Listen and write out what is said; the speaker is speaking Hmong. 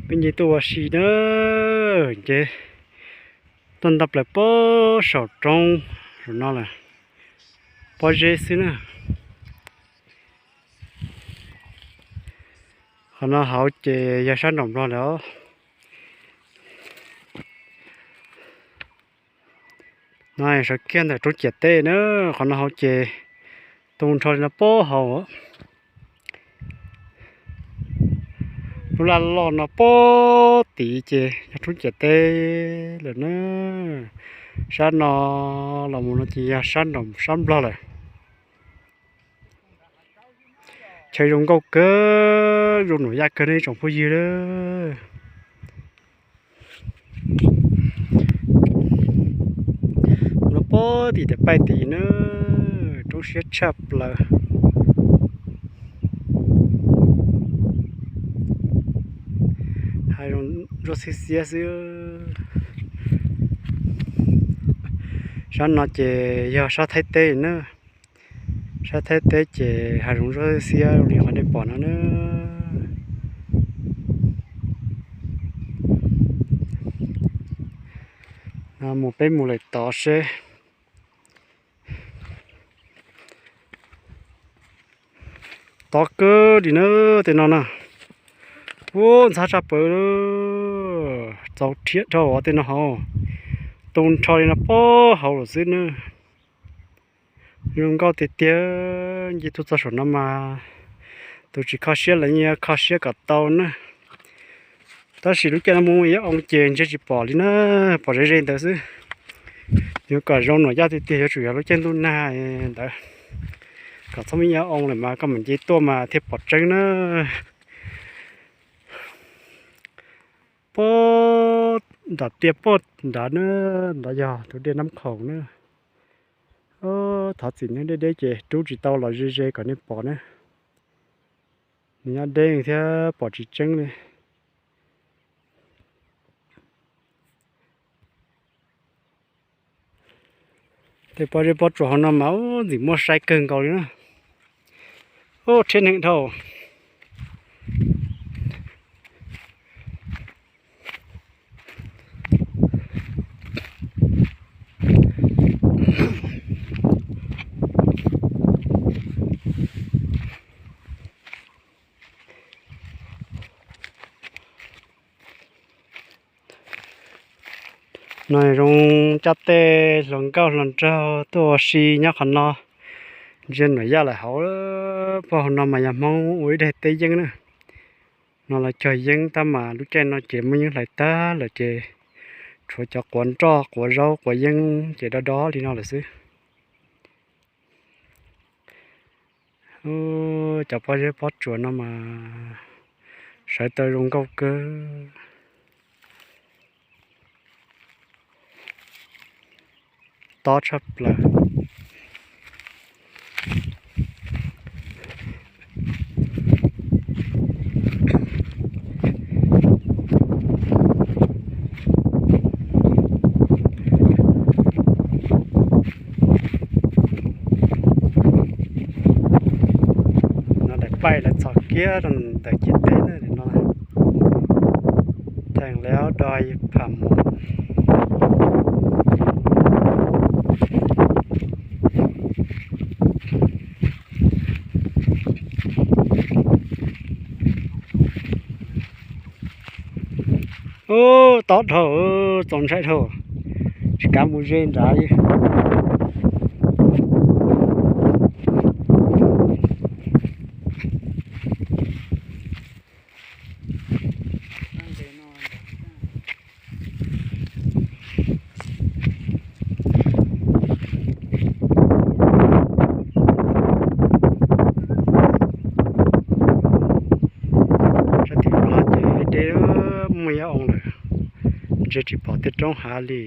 Peb nce tuaj ua si na, nce tuaj nta plaws pob saum roob, saum no lawm, pob zeb xwb na. Qhov no hauv ces yog sab nraum nplog lawm os. No sawv kiag ntawm roob ciam teb na, qhov no hauv ces tu nrho li no pob hauv. Lub laj loj no pob tid ces yog roob ciam teb lawm na. Sab no los mus no ces yog sab nraum sab nplog lawm. Chaw zoo nkauj kawg, zoo nuam yaj kawg nej tsoom phooj ywg. Mus rau pob tim tawm paij tid na, roob siab tshaj plaws. Hav zoov ntsuab xiab xiab xwb. Sab no ces yog sab Thaib teb na. Sab Thaib teb ces hav zoov ntsuab xiab li qhov nej pom no na. Mus peb mus lawm tod seb. Tob kawg li na, tej no na. Ub, ntxhab tshaj plaws, txaus rhiab dhau tej no hauv. Tu nrho li no pob hauv lawm xwb na. Zoo nkauj tiag tiag. Nce tuaj txog saum no mas tus tsis kho siab los yeej kho siab kom tau na. Tab sis lub caij no mus ib oo ces ntshe tsis pom li na, pom ze ze ntawd xwb. Yuav kom zoo nuam yaj tiag tiag yuav tsum yog lub caij ntuj nag ntawd, kom txhob muaj ib oo lawm mas koj mam nce tuaj mas thiaj pom tseeb na. Pob nram tiaj pob nrad na, nrad yog tus dej Nab Khoom na. Thov txim nawb, deb deb ces rub tsis tau los ze ze kom nej pom na. Nws nyob deb thiab pom tsis tseeb li. Tej pob zeb pob tsuas hauv no mas ub ntxim muaj saib kawg nkaus li na. Ub, rhiab neeg dhau. No zoo coj tej hluas nkauj hluas nraug tuaj ua si nyob qhov no, ntsia nuam yaj lawm hauv. Puag hauv no mas yog Hmoob ua ib daim teb yeeb na. No lawv cog yeeb tab mas lub caij no ces muaj yeeb hlais tag lawm ces tshuav cov quav nroj quav zaub quav yeeb ces dob dob li no lawm xwb. Cov pob zeb pob tsuas no mas sawv tau zoo nkauj kawg. Tob tshaj plaws. No daim paij lawv txhos kiag rau ntawm ciam teb no, theem lawv do pham mus. Ub, tob dhau, txaus ntshai dhau, tsis kav mus ze nrad li. Sab tim no ces deb, muaj ib oo lawm, ntshe tsis pom tej roob hav li.